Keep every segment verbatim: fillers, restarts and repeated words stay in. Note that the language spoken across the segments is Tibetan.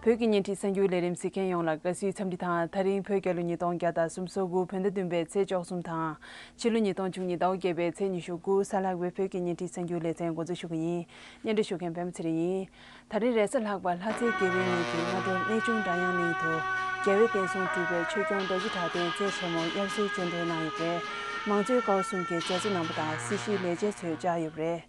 བོད་ཀྱི་བརྙན་འཕྲིན་གསར་འགྱུར་ལས་རིམ་གཟིགས་མཁན་ཡོངས་ལ་དགའ་བསུའི་འཚམས་འདྲི་དང་། ད་རིང་བོད་རྒྱལ་ལོ་ཉིས་སྟོང་བརྒྱ་དང་སུམ་ཅུ་སོ་དགུ་བོད་ཟླ་བདུན་པའི་ཚེས་བཅུ་གསུམ་དང་། ཕྱི་ལོ་ཉིས་སྟོང་བཅུ་གཉིས་ཟླ་བ་བརྒྱད་པའི་ཚེས་ཉི་ཤུ་དགུ་གཟའ་ལྷག་པའི་བོད་ཀྱི་བརྙན་འཕྲིན་གསར་འགྱུར་ལེ་ཚན་འགོ་འཛུགས་ཞུ་གི་ཡིན། སྙན་སྒྲོན་ཞུ་མཁན་པད་མ་ཚེ་རིང་ཡིན། ད་རིང་རེས་གཟའ་ལྷག་པ་ལྷ་རྩེའི་དགེ་འཕེལ་གླིང་གི་སྔ་དྲོར་གནས་ཆུང་སྒྲ་དབྱངས་གླིང་དུ་རྒྱལ་བའི་བསྟན་སྲུང་སྤྲུལ་པའི་ཆོས་སྐྱོང་རྡོ་རྗེ་གྲགས་པའི་མཚན་ཆེན་མོ་དབྱར་གསོལ་སྤྱན་འདྲེན་གནང་ཡོད་པ་རེད། མང་གཙོའི་ཀ་བ་གསུམ་གྱི་མཛད་གཙོ་རྣམ་པ་དང་སྲིད་ཞིའི་ལས་བྱེད་ཚོས་བཅར་ཡོད་པ་རེད།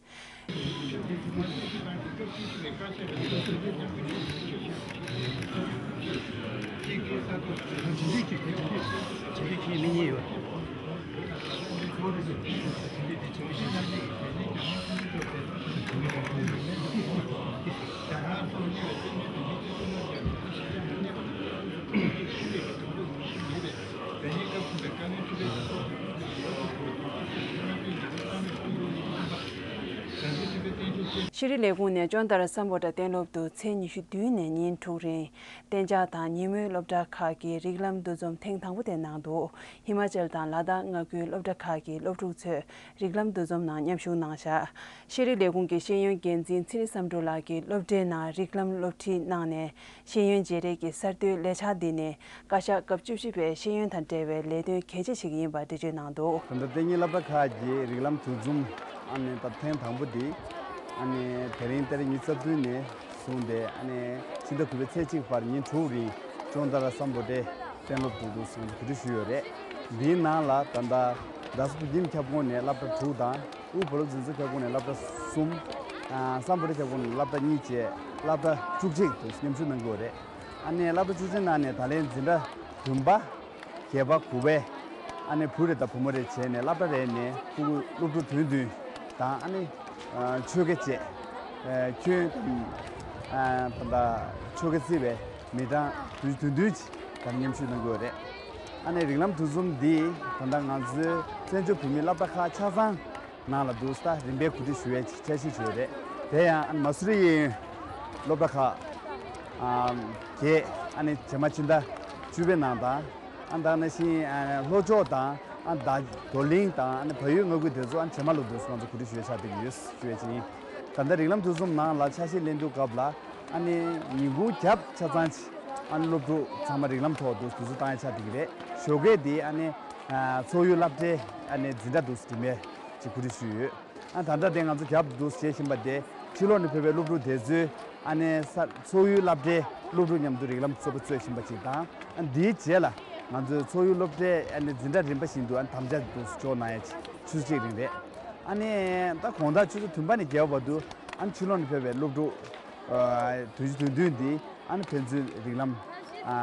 ཤེས་རིག་ལས་ཁུངས་ནས་ཅོན་ཏ་ར་སམ་བྷོ་ཊ་གཏན་སློབ་ཏུ་ཚེས་ཉི་ཤུ་བདུན་ནས་ཉིན་དྲུག་རིང་གཏན་འཇགས་དང་ཉིན་མོའི་སློབ་གྲྭ་ཁག་གི་རིགས་ལམ་འདུ་འཛོམས་ཐེངས་དང་པོ་དེ་གནང་འདུག་ཧི་མ་ཅལ་དང་ལ་དྭགས་མངའ་ཁུལ་སློབ་གྲྭ་ཁག་གི་སློབ་ཕྲུག་ཚོས་རིགས་ལམ་འདུ་འཛོམས་ནང་མཉམ་ཞུགས་གནང་བཞག་ཤེས་རིག་ལས་ཁུངས་ཀྱི་ཤེས་ཡོན་འགན་འཛིན་ཚེ་རིང་བསམ་འགྲུབ་ལགས་ཀྱིས་སློབ་གྲྭའི་ནང་རིགས་ལམ་སློབ་ཁྲིད་གནང་ནས། ཤེས་ཡོན་བརྗེ་རེས་ཀྱི་གསར་གཏོད་ལས་འཆར་འདི་ནི་བཀའ་ཤག་སྐབས་བཅུ་བཞི་པའི་ཤེས་ཡོན་དང་འབྲེལ་བའི་ལས་དོན་གལ་ཆེ་ཞིག་ཡིན་པ་འགྲེལ་བརྗོད་གནང་འདུག་ད་ལྟ་གཏན་ཉིན་སློབ་གྲྭ་ཁག་གི་རིགས་ལམ་འདུ་འཛོམས་ཨ་ནི་ད་ཐེངས་དང་པོ་འདི་ཨ་ནི་དེ་རིང་ཏེ་རེ་ཉི་ཤུ་རྩ་བདུན་ནས་བཟུང་སྟེ་ཨ་ནི་ཕྱི་ཟླ་དགུ་པའི་ཚེས་གཅིག་བར་ཉིན་དྲུག་རིང་ཅོན་ཏ་ར་སམ་བྷོ་ཊའི་གཏན་སློབ་ཏུ་འདུག་སེ་གོ་སྒྲིག་ཞུས་ཡོད་རེད། འདིའི་ནང་ལ་ད་ལྟ་རྡ་ས་བོད་ཁྱིམ་ཁྱབ་ཁོངས་ནས་སློབ་གྲྭ་དྲུག་དང་། དབུས་བོད་སློབ་འཛིན་ཚོགས་ཁྱབ་ཁོངས་ནས་སློབ་གྲྭ་གསུམ། ཨ་སམ་བྷོ་ཊ་ཁྱབ་ཁོངས་ནས་སློབ་གྲྭ་གཉིས་བཅས་སློབ་གྲྭ་བཅུ་གཅིག་དུ་མཉམ་ཞུགས་གནང་གི་ཡོད་རེད། ཨ་ནི་སློབ་གྲྭ་བཅུ་གཅིག་ནང་ནས་ད་ལན་འཛིན་གྲྭ་བདུན་པ། བརྒྱད་པ། དགུ་པའི་ཨ་ནི་བུ་རེ་དང་བུ་མོ་རེ་བྱས་ནས་སློབ་གྲྭ་རེ་ནས་ཕྲུ་གུ་སློབ་ཕྲུག་བདུན་བདུན་དང་ཨ་ནི་ཨ་ཆོས་དགེ་བཅས། ཨ་ཁྱོན་ཨ་ད་ལྟ་ཆོས་དགེ་བརྩི་བའི་མི་གྲངས་བདུན་བདུན་བདུན་ཅིག་དང་མཉམ་ཞུགས་གནང་གི་ཡོད་རེད། ཨ་ནི་རིགས་ལམ་འདུ་འཛོམས་འདི་ད་ལྟ་ང་ཚོའི་བཙན་བྱོལ་བོད་མིའི་སློབ་གྲྭ་ཁག་ཆ་ཚང་ནང་ལ་འདུག་སེ་རིམ་པས་གོ་སྒྲིག་ཞུ་ཡས་འཆར་གཞི་བྱས་ཡོད་རེད། དེ་ཡང་ཨ་ནི་མ་སུ་རི་གཡས་གཡོན་སློབ་གྲྭ་ཁག་ཨ་བརྒྱད། ཨ་ནི་རྗེས་མ་ཕྱི་ཟླ་བཅུ་པའི་ནང་དང་། ཨ་ནི་ད་ག་ནང་བཞིན་ཨ་ལྷོ་ཕྱོགས་དང་ཨ་ད་རྡོར་གླིང་དང་ཨ་ནི་བལ་ཡུལ་མངའ་ཁུལ་དེ་ཚོ་ཨ་ནི་རྗེས་མ་ལ་འདུག་སེ་ང་ཚོ་གོ་སྒྲིག་ཞུ་ཡས་ཆགས་བསྡད་ཀྱི་ཡོད་ཞུ་ཡས་ཅིག་ཡིན། ད་ལྟ་རིགས་ལམ་འདུ་འཛོམས་ནང་ལ་ཆ་ཤས་ལེན་དུས་སྐབས་ལ་ཨ་ནི་ཉིན་གུང་རྒྱབ་ཆ་ཚང་ཅིག་ཨ་ནི་སློབ་ཕྲུག་ཚང་མ་རིགས་ལམ་ཐོག་འདུག་སེ་དུས་ཚོད་བཏང་ཡས་ཆགས་བསྡད་ཀྱི་རེད། ཞོགས་ཀས་དེ་ཨ་ནི་ཨ་ཚོགས་ཡུལ་སློབ་གྲྭའི་ཨ་ནི་འཛིན་གྲྭ་འདུག་སེ་རིམ་པས་ཅིག་གོ་སྒྲིག་ཞུས་ཡོད། ཨ་ད་ལྟ་དེ་ང་ཚོ་རྒྱབ་འདུག་བྱེད་བཞིན་པ་དེ་ཕྱི་ལོགས་ནས་ཕེབས་པའི་སློབ་ཕྲུག་དེ་ཚོས་ཨ་ནི་ས་ཚོགས་ཡུལ་སློབ་གྲྭའི་སློབ་ཕྲུག་མཉམ་དུ་རིགས་ལམ་ཚོགས་པ་རྩོད་བཞིན་པ་ཅིག་དང་། ཨ་འདིའི་རྗེས་ལ་ང་ཚོས་ཚོགས་ཡུལ་སློབ་གྲྭའི་ཨ་ནི་འཛིན་གྲྭ་རིམ་པ་བཞིན་དུ་ཨ་ནི་དམ་བཅའ་འདུག་འཇོག་གནང་ཡས་ཆུ་ཚོད་གཅིག་རིང་རེད། ཨ་ནི་ད་དགོང་དག་ཆུ་ཚོད་བདུན་པ་ནས་བརྒྱད་པ་བར་དུ་ཨ་ནི་ཕྱི་ལོགས་ནས་ཕེབས་པའི་སློབ་ཕྲུག་ཨ་བདུན་ཅུ་དོན་བདུན་འདི་ཨ་ནི་ཕན་ཚུན་རིགས་ལམ་ཨ་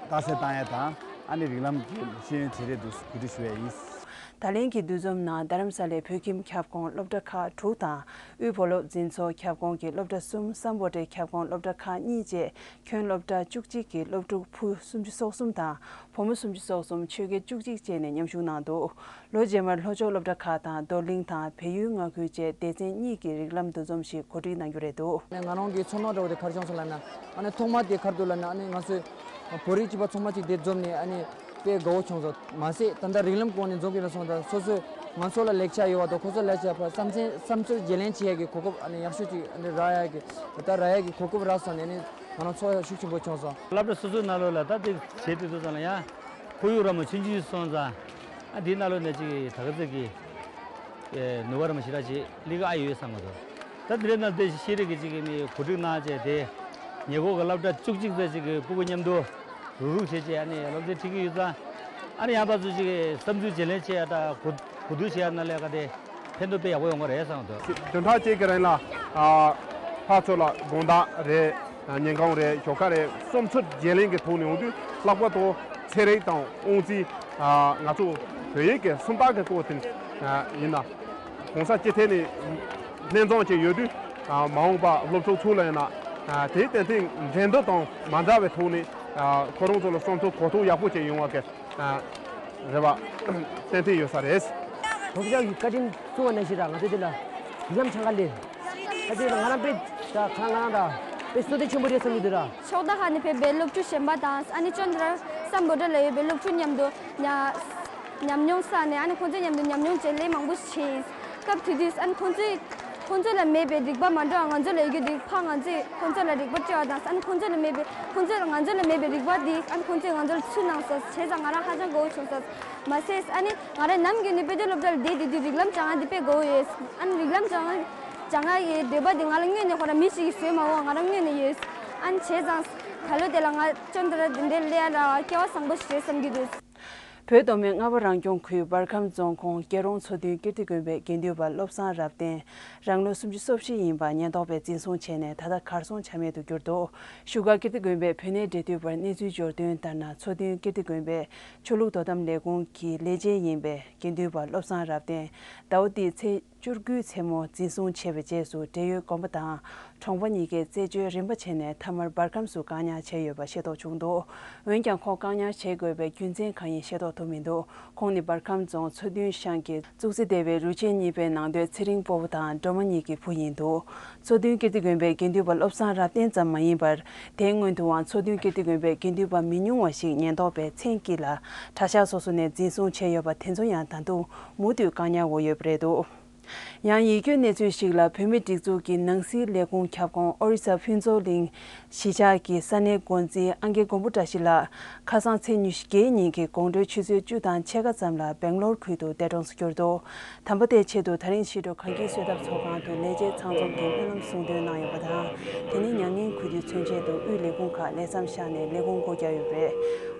རྟགས་གསལ་བཏང་ཡས་དང་ཨ་ནི་རིགས་ལམ་གྱི་ཤེས་ཡོན་བརྗེ་རེས་འདུག་གོ་སྒྲིག་ཞུ་ཡས་ཡིན། ད་ལན་གྱི་འདུ་འཛོམས་ནང་རྡ་རམ་ས་ལའི་བོད་ཁྱིམ་ཁྱབ་ཁོངས་སློབ་གྲྭ་ཁག་དྲུག་དང་། དབུས་བོད་སློབ་འཛིན་ཚོགས་ཁྱབ་ཁོངས་ཀྱི་སློབ་གྲྭ་གསུམ། སམ་བྷོ་ཊའི་ཁྱབ་ཁོངས་སློབ་གྲྭ་ཁག་གཉིས་བཅས་ཁྱོན་སློབ་གྲྭ་བཅུ་གཅིག་གི་སློབ་ཕྲུག་བུ་སུམ་ཅུ་སོ་གསུམ་དང་བུ་མོ་སུམ་ཅུ་སོ་གསུམ། ཆོས་དགེ་བཅུ་གཅིག་བཅས་ནས་མཉམ་ཞུགས་གནང་འདུག་ལོ་རྗེས་མར་ལྷོ་ཕྱོགས་སློབ་གྲྭ་ཁག་དང་རྡོར་གླིང་དང་བལ་ཡུལ་མངའ་ཁུལ་བཅས་སྡེ་ཚན་གཉིས་ཀྱི་རིགས་ལམ་འདུ་འཛོམས་ཤིག་གོ་སྒྲིག་གནང་རྒྱུ་རེད་འདུག་ང་རང་གི་ཚོར་སྣང་འདྲ་བོ་དེ་ག་རེ་བྱུང་སོང་ལབ་ན། ཨ་ནི་ཐོག་མ་དེ་ག་རེ་འདུག་ལབ་ན། ཨ་ནི་ང་ཚོས་བོད་རིགས་གཅིག་པ་ཚང་མ་གཅིག་དེ་འཛོམས་ནས་ཨ་ནི་དཔེ་དགའ་བོ་བྱུང་སོང་། མ་ཟད་ད་ལྟ་རིགས་ལམ་སྐོར་ནས་འཛོམས་ཀྱི་ལ་སོང་ཙང་སོ་སོའི་ང་ཚོ་ལ་ལེགས་ཆ་ཡོད་པ་དང་ཁོ་ཚོ་ལེགས་ཆ་ཕར་བསམ་ཚུལ་བསམ་ཚུལ་བརྗེ་ལེན་བྱེད་ཡག་གི་གོ་སྐབས་ཨ་ནི་ཡག་ཤོས་ཅིག་ཨ་ནི་རག་ཡག་གི་ད་རག་ཡག་གི་གོ་སྐབས་རག་སོང་ནས་ཨ་ནི་ང་རང་ཚོར་ཤུགས་ཆེན་པོ་བྱུང་སོང་། སློབ་གྲྭ་སོ་སོའི་ནང་ལོགས་ལ་ད་དེ་བྱེད་དུས་ཚོ་ཙམ་ལ་ཡང་ཁོར་ཡུག་ར་མ་ཆུང་ཆུང་སོང་ཙང་ཨ་འདིའི་ནང་ལོགས་ནས་ཅིག་ད་ག་ཚོད་ཀྱི་ནུས་པ་ར་མ་ཞེ་དྲག་ཅིག་སླེབས་ཀྱི་ཨ་ཡོད་བསམ་གྱི་འདུག་ད་འདི་འདྲའི་ནང་དེ་ཤེས་རིག་གི་ཅིག་གི་ནི་གོ་སྒྲིག་གནང་བྱས་དེ་ཉེ་འཁོར་གྱི་སློབ་གྲྭ་བཅུ་གཅིག་ཙམ་ཅིག་གི་སྤུ་གུ་མཉམ་དུ་རུག་རུག་བྱས་བྱས་ཨ་ནི་སློབ་ཚན་ཁྲིད་ཀྱི་ཡོད་ཙང་། ཨ་ནི་ཡང་ཕར་ཚུར་ཅིག་གི་བསམ་ཚུལ་བརྗེ་ལེན་བྱེད་ཡ་དང་གོ་གོ་བསྡུར་བྱེད་ཡ་ནང་ལས་ཀ་དེ་ཕན་ཐོགས་དཔེ་ཡག་པོ་ཡོང་གི་རེད་བསམ་གྱི་འདུག་བདུན་ཕྲག་གཅིག་གི་རིང་ལ་ཨ་ཕར་ཚུར་ལ་དགོང་དག་རེད། ཉིན་གུང་རེད། ཞོགས་ཀ་རེད། བསམ་ཚུལ་བརྗེ་ལེན་གྱི་ཐོག་ནས་ཡོང་དུས་ལྷག་པར་དུ་ཚན་རིག་དང་དབང་རྩིས། ཨ་ང་ཚོ་བོད་ཡིག་གི་སུམ་རྟགས་ཀྱི་སྐོར་དེ་ཨ་ཡིན་ན་གོང་ས་སྤྱི་ཐད་ནས་སྣེ་མཛངས་བྱས་ཡོད་དུས། ཨ་མ་འོངས་པ་སློབ་ཕྲུག་ཚོ་ལ་ཡིན་ན་ཨ་དེའི་ཏན་ཏན་འགྲན་བསྡུར་དང་མ་འདྲ་བའི་ཐོག་ནས་ཨ་ཁོ་རང་ཚོ་ལ་བསམ་ཚུལ་གོ་རྟོགས་ཡག་པོ་ཅིག་ཡོང་བ་གི་ཨ་རེ་བ་ཏན་ཏན་ཡོད་ས་རེད། བོད་ལྗོངས་ཀྱི་བཀའ་དྲིན་གསུང་བ་ནང་བཞིན་ར་ང་ཚོ་འདི་ལ་ཡིག་ལམ་སྦྱང་ག་སླེབས། ཨ་ཙི་ང་རང་དཔེ་ད་ཁ་ང་རང་ད་དཔེ་བསོད་བདེ་ཆེན་པོ་རེད་བསམ་གྱི་འདུག་ར། ཕྱོགས་མཐའ་ཁག་ནས་ཕེབས་པའི་སློབ་ཕྲུག་གཞན་པ་དང་ཨ་ནི་ཅོན་ཏ་ར་སམ་བྷོ་ཊ་ལ་ཡོད་པའི་སློབ་ཕྲུག་མཉམ་དུ་ཉ་ཉམས་མྱོང་བསགས་ནས་ཨ་ནི་ཁོང་ཚོའི་མཉམ་དུ་ཉམས་མྱོང་བརྗེ་ལེན་མང་པོ་བྱས། སྐབས་དེ་དུས་ཨ་ནི་ཁོང་ཚོའི་ ཁོང་ཚོ་ལ་མེད་པའི་རིག་པ་མ་འགྲོ་བ་ང་ཚོ་ལ་ཡོད་རྒྱུ་དེ་ཕ་ང་ཚོས་ཁོང་ཚོ་ལ་རིག་པ་སྤྲད་པ་དང་། ཨ་ནི་ཁོང་ཚོ་ལ་མེད་པའི་ཁོང་ཚོས་ང་ཚོ་ལ་མེད་པའི་རིག་པ་དེ་ཨ་ནི་ཁོང་ཚོས་ང་ཚོ་ལ་ཚུར་གནང་སོང་། བྱས་ཙང་ང་རང་ཧ་ཅང་དགའ་བོ་བྱུང་སོང་། མ་ཟད་ཨ་ནི་ང་རང་ནམ་རྒྱུན་ནས་དཔེ་སྟོན་སློབ་གྲྭ་ལ་བསྡད་དེ་དུས་རིགས་ལམ་སྦྱང་ཡ་དེ་དཔེ་དགའ་བོ་ཡོད། ཨ་ནི་རིགས་ལམ་སྦྱང་སྦྱང་ཡ་གི་འདོད་པ་དེ་ང་ལ་དངོས་ནས་ཁོ་རང་མི་ཞིག་གིས་བཟོས་མ་འོང་། ང་རང་དངོས་ནས་ཡོད། ཨ་ནི་བྱས་ཙང་ག་ལོ་དེ་ལ་ང་ཅོན་ཏ་ར་འདི་འདྲའི་སླེབས་ཡ་ལ་སྐལ་བ་བཟང་པོ་ཞིག་རེད་བསམ་གྱི་འདུག། བོད་མདོ་སྨད་རྔ་བ་རང་སྐྱོང་ཁུལ་འབར་ཁམས་རྫོང་ཁོངས་རྒྱལ་རོང་མཚོ་སྟོན་ཀིརྟི་དགོན་པའི་དགེ་འདུན་པ་བློ་བཟང་རབ་བརྟན་རང་ལོ་སུམ་ཅུ་སོ་བཞི་ཡིན་པ་ཉེན་རྟོག་པས་འཛིན་བཟུང་བྱས་ནས་ད་ལྟ་གར་སོང་ཆ་མེད་དུ་གྱུར་འདུག། བཞུགས་སྒར་ཀིརྟི་དགོན་པའི་བོད་གནས་འབྲེལ་མཐུད་པར་གནས་ཚུལ་འབྱོར་དོན་ལྟར་ན། མཚོ་སྟོན་ཀིརྟི་དགོན་པའི་ཆོས་ལུགས་དོ་དམ་ལས་ཁུངས་ཀྱི་ལས་བྱེད་ཡིན་པའི་དགེ་འདུན་པ་བློ་བཟང་རབ་བརྟན་ཟླ་བ་འདིའི་ཚེས་བཅུ་དགུའི་མཚན་མོ་འཛིན་བཟུང་བྱས་པའི་རྗེས་སུ་འབྲེལ་ཡོད་དགོན་པ་དང་གྲོང་པ་གཉིས་ཀས་རྩད་གཅོད་རིམ་པ་བྱས་ནས་མཐའ་མར་འབར་ཁམས་སུ་བཀག་ཉར་བྱས་ཡོད་པ་ཤེས་རྟོགས་བྱུང་འདུག། འོན་ཀྱང་ཁོང་བཀག་ཉར་བྱེད་དགོས་པའི་རྒྱུ་མཚན་གང་ཡིན་ཤེས་རྟོགས་ཐུབ་མི་འདུག། ཁོང་ནི་འབར་ཁམས་རྫོང་མཚོ་སྟོན་ཤང་གི་གཙུག་རྩེ་སྡེ་བའི་རུ་ཆེན་གཉིས་པའི་ནང་སྡོད་ཚེ་རིང་སྤོ་བོ་དང་སྒྲོལ་མ་གཉིས་ཀྱི་བུ་ཡིན་འདུག། མཚོ་སྟོན་ཀིརྟི་དགོན་པའི་དགེ་འདུན་པ་བློ་བཟང་རབ་བརྟན་ཙམ་མ་ཡིན་པར། དེའི་སྔོན་དུའང་མཚོ་སྟོན་ཀིརྟི་དགོན་པའི་དགེ་འདུན་པ་མི་ཉུང་བ་ཞིག་ཉེན་རྟོག་པའི་མཚན་དཀྱིལ་ལ་གྲྭ་ཤག་སོ་སོ་ནས་འཛིན་བཟུང་བྱས་ཡོད་པ་དེ་ཚོ་ཡང་ད་དུང་མུ་མཐུད་བཀག་ཉར་འོག་ཡོད་པ་རེད་འདུག། ཡང་ཡིད་སྐྱོའི་གནས་ཚུལ་ཞིག་ལ། བོད་མིའི་སྒྲིག་འཛུགས་ཀྱི་ནང་སྲིད་ལས་ཁུངས་ཁྱབ་ཁོངས་ཨོ་རི་ས་ཕུན་ཚོགས་གླིང་གཞིས་ཆགས་ཀྱི་ས་གནས་འགོ་འཛིན་ཨང་རྒས་མགོན་པོ་བཀྲ་ཤིས་ལགས་ཁ་སང་ཚེས་ཉི་ཤུ་བརྒྱད་ཉིན་གྱི་དགོང་དྲོའི་ཆུ་ཚོད་བཅུ་དང་ཕྱེད་ཀ་ཙམ་ལ་སྦེང་ལོར་ཁུལ་དུ་འདས་གྲོངས་སུ་གྱུར་འདུག། དམ་པ་དེའི་ཆེད་དུ་ད་རིང་ཕྱི་དྲོ་གངས་སྐྱིད་གསོལ་ཐབ་ཚོགས་ཁང་དུ་ལས་བྱེད་ཚང་འཛོམས་ཀྱིས་སྨོན་ལམ་གསུང་འདོན་གནང་ཡོད་པ་དང་། དེ་ནས་མྱ་ངན་གུས་འདུད་མཚོན་ཆེད་དུ་དབུས་ལས་ཁུངས་ཁག་ལས་མཚམས་བཞག་ནས་ལས་ཁུངས་སྒོ་བརྒྱབ་ཡོད་པ་རེད།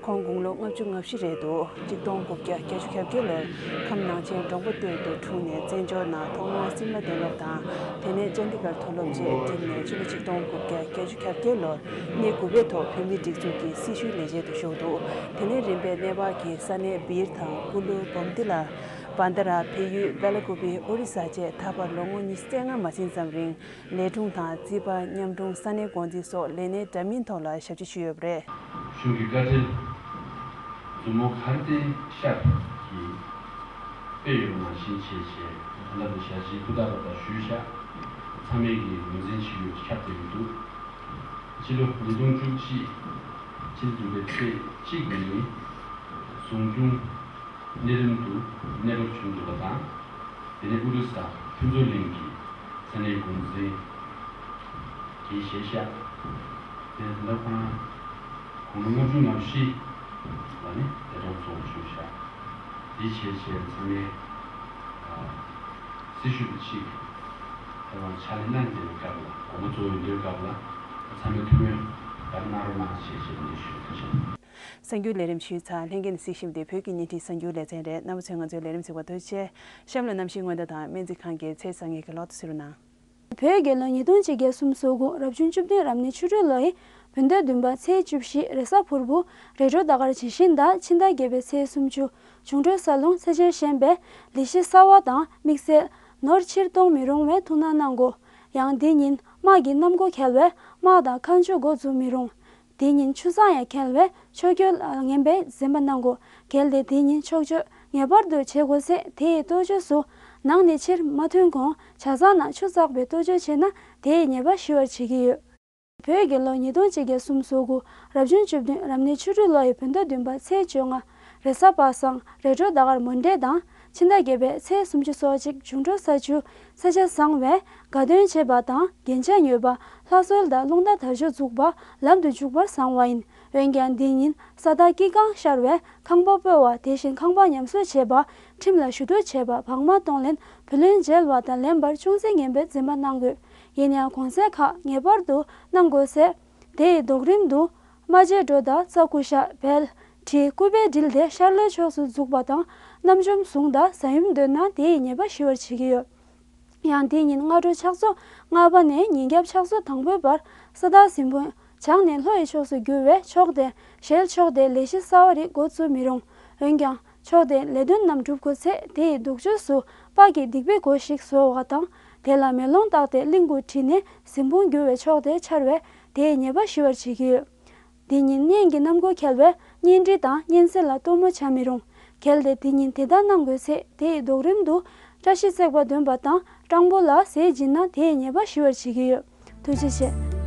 ཁོང་དགུང་ལོ་ལྔ་བཅུ་ང་བཞི་རེད་འདུག། ཆིག་སྟོང་དགུ་བརྒྱ་བརྒྱད་ཅུ་གྱ་བརྒྱད་ལོར་ཁམས་ནང་ཆེན་འབྲོང་པ་སྟོད་དུ་འཁྲུངས་ནས་བཙན་བྱོལ་ནང་ཐོག་མར་སིམ་ལ་གཏན་སློབ་དང་། དེ་ནས་ཅན་དི་གར་མཐོ་སློབ་བཅས་བསྒྲིལ་ནས་ཕྱི་ལོ་ཆིག་སྟོང་དགུ་བརྒྱ་བརྒྱད་ཅུ་གྱ་བརྒྱད་ལོར་གནས་དགུ་པའི་ཐོག་བོད་མིའི་སྒྲིག་འཛུགས་ཀྱི་སྲི་ཞུའི་ལས་བྱེད་དུ་ཞུགས་འདུག། དེ་ནས་རིམ་པས་གནས་བབ་ཀྱི་ས་གནས་སྦིར་དང་ཀུ་ལུ། བོམ་ཏི་ལ། བན་དྷ་ར། བལ་ཡུལ། བེ་ལ་ཀུ་པི། ཨོ་རི་ས་བཅས་ད་བར་ལོ་ངོ་ཉི་ཤུ་རྩ་ལྔ་མ་ཟིན་ཙམ་རིང་ལས་དྲུང་དང་རྩིས་པ། མཉམ་དྲུང་། ས་གནས་འགོ་འཛིན་སོགས་ལས་གནས་འདྲ་མིན་ཐོག་ལ་ཞབས་ཕྱི་ཞུས་ཡོད་པ་རེད། གཞུང་གི་བཀའ་ཁྲིར་མཛུབ་མོ་གར་བསྟན་ཤར་གྱི་དཔེ་ཡོད་པ་ནང་བཞིན་བྱས་བྱས་ད་ལྟ་ནས་ཞལ་བཞེས་ཐུགས་དག་པ་དང་ཞུས་བཞག། ཚང་མས་ཀྱི་ངོས་འཛིན་བྱེད་རྒྱུ་ཁྱབ་བསྡད་ཀྱི་འདུག། ཕྱི་ལོ་ཉིས་སྟོང་བཅུ་གཅིག་ཕྱི་ཟླ་དྲུག་པའི་ཚེས་གཅིག་ཉིན་ཟུང་ཆུང་གནས་རིམ་དུ་གནས་སྐབས་བྱུང་འདུག་པ་དང་། དེ་ནས་ཨུ་རུ་ས་ཕུན་ཚོགས་གླིང་གི་ས་གནས་འགོ་འཛིན་གྱིས་བཞེས་བཞག། དེ་ནས་ད་ལྟ་ཁོང་དགུང་ལོ་ལྔ་བཅུ་ང་བཞི་ལ་ནི་འདས་གྲོངས་སོང་བ་ཞུས་བཞག། དེ་བྱས་བྱས་ཚང་མས་ཨ་སྲི་ཞུ་དེ་གཅིག་ད་ཕྱག་ལས་གནང་བསྡད་པའི་སྐབས་ལ་དགོངས་པ་རྫོགས་ཡོང་དུས་སྐབས་ལ་ཚང་མས་ཐུགས་སྨོན་ག་རེ་གནང་རོགས་གནང་ཞེས་བྱས་ནས་ཞུ་རྒྱུ་ཡིན། གསར་འགྱུར་ལས་རིམ་ཞུས་ཚར། ལྷན་རྒྱས་ནས་གཟིགས་བཞིན་པ་དེ་བོད་ཀྱི་བརྙན་འཕྲིན་གསར་འགྱུར་ལེ་ཚན་རེད། རྣམ་པ་ཚོས་ང་ཚོའི་ལས་རིམ་གཟིགས་པར་ཐུགས་རྗེ་ཆེ། གཤམ་ལ་གནམ་གཤིས་སྔོན་བརྡ་དང་སྨན་རྩིས་ཁང་གི་ཚེས་གསར་ཉིན་གྱི་གློག་བརྡ་གསན་རོགས་གནང་། བོད་རྒྱལ་ལོ་ཉིས་སྟོང་གཅིག་བརྒྱ་སུམ་ཅུ་སོ་དགུ་རབ་བྱུང་བཅུ་བདུན་རབ་གནས་ཆུ་སྦྲུལ་ལོ་ཡི་བོད་ཟླ་བདུན་པ་ཚེས་བཅུ་བཞི་རེས་གཟའ་ཕུར་བུ་རེས་འགྲོགས་ཟླ་སྐར་ཇི་བཞིན་དང་ཕྱི་ཟླ་བརྒྱད་པའི་ཚེས་སུམ་ཅུ་འབྱུང་འཕྲོད་ས་རླུང་ཚེས་ཆེན་བཞིན་པས་ལས་གཞི་གསར་བ་དང་དམིགས་བསལ་ནོར་ཕྱིར་གཏོང་མི་རུང་བའི་ཐུགས་སྣང་གནང་དགོས། ཡང་འདི་ཉིན་དམག་གི་གནམ་སྒོ་འཁེལ་བས་དམག་དང་མཁའ་མཆོག་འགོ་འཛུགས་མི་རུང་། དེ་ཉིན་ཆུ་གཙང་ཡང་འཁེལ་བས་ཕྱོགས་འགྱུར་ལ་ངན་པའི་འཛེམ་པ་གནང་དགོས། གལ་ཏེ་དེ་ཉིན་ཕྱོགས་བཅུ་ངེས་པར་དུ་བྱེད་དགོས་ཚེ་དེ་ཡི་གཏོ་བཅོས་སུ་ནང་ནས་ཕྱིར་མ་ཐོན་གོང་ཇ་ཚང་ནང་ཆུ་བཙགས་པའི་གཏོ་བཅོས་བྱས་ན་དེ་ཡི་ཉེས་པ་ཞི་བར་བྱེད་ཀྱི་ཡོད། བོད་རྒྱལ་ལོ་ཉིས་སྟོང་གཅིག་བརྒྱ་སུམ་ཅུ་སོ་དགུ་རབ་བྱུང་བཅུ་བདུན་རབ་གནས་ཆུ་སྦྲུལ་ལོ་ཡི་བོད་ཟླ་བདུན་པ་ཚེས་བཅོ་ལྔ་རེས་གཟའ་པ་སངས་རེས་འགྲོགས་ཟླ་སྐར་མོ་འདྲེ་དང་ཕྱི་ཟླ་བརྒྱད་པའི་ཚེས་སུམ་ཅུ་སོ་གཅིག་འབྱུང་འཕྲོད་ས་བཅུ་ཚེས་ཆ་བཟང་བས་དགའ་སྟོན་བྱེད་པ་དང་རྒྱན་ཆ་ཉོས་པ་ལྷ་གསོལ་དང་རླུང་རྟ་དར་ལྕོག་འཛུགས་པ་ལམ་དུ་འཇུག་པར་བཟང་བ་ཡིན། འོན་ཀྱང་འདི་ཉིན་ས་བདག་སྐྱིད་གང་ཤར་བས་ཁང་པ་སྤོ་བ་དེ་བཞིན་ཁང་པ་ཉམས་གསོ་བྱེད་པ་ཁྲིམས་ལ་ཞུ་གཏུག་བྱེད་པ་བག་མ་གཏོང་ལེན་བུ་ལོན་འཇལ་བ་དང་ལེན་པར་ཅུང་ཟད་ངན་པའི་འཛེམ་པ་གནང་དགོས། ཡིན་ཡང་གོང་ཚད་ཁག་ངེས་པར་དུ་གནང་དགོས་ཚེ། དེ་ཡི་ལྡོག་རིམ་དུ། རྨ་བྱའི་སྒྲོ་དང་རྩྭ་ཀུ་ཤ་བལ། གྲི་སྐུད་པས་དྲིལ་ཏེ་ཤར་ལྷོའི་ཕྱོགས་སུ་འཛུགས་པ་དང་། རྣམ་འཇོམས་ཟུངས་དང་ཟ་ཡུམ་འདོན་ན་དེ་ཡི་ཉེས་པ་ཞི་བར་བྱེད་ཀྱི་ཡོད། ཡང་དེ་ཉིན་སྔ་དྲོ་ཕྱག་ཚོད་ལྔ་པ་ནས་ཉིན་རྒྱབ་ཕྱག་ཚོད་དང་པོའི་བར་ས་བདག་གཟིམ་དཔོན་བྱང་ནས་ལྷོ་ཡི་ཕྱོགས་སུ་བསྒྱུར་བས་ཕྱོགས་དེ་ཞལ་ཕྱོགས་དེ་ལས་གཞི་གསར་བ་རིགས་འགོ་བཙུགས་མི་རུང་། འོན་ཀྱང་ཕྱོགས་དེ་ལས་དོན་རྣམས་སྒྲུབ་དགོས་ཚེ་དེ་ཡི་ལྡོག་ཕྱོགས་སུ་དཔའ་གི་སྡིག་པའི་སྒོ་ཞིག་བཟོ་བ་དང་། དེ་ལ་མེ་ལོང་བཏགས་ཏེ་གླིང་དགུ་བྲིས་ནས་གཟིམ་དཔོན་བསྒྱུར་བས་ཕྱོགས་དེ་འཆར་བས་དེའི་ཉེས་པ་ཞི་བར་བྱེད་ཀྱི་ཡོད། འདི་ཉིན་གཉེན་གྱི་གནམ་སྒོ་འཁེལ་བས་གཉེན་སྒྲིག་དང་གཉེན་ཚན་ལ་སྟོན་མོ་བྱ་མི་རུང་། གལ་ཏེ་འདི་ཉིན་དེ་ལྟར་གནང་དགོས་ཚེ་དེའི་ལྡོག་རིམ་དུ་བཀྲ་ཤིས་བརྩེགས་པ་འདོན་པ་དང་སྤྲང་པོ་ལ་ཟས་སྦྱིན་ན་དེའི་ཉེས་པ་ཞི་བར་བྱེད་ཀྱི་ཡོད། ཐུགས་རྗེ་ཆེ།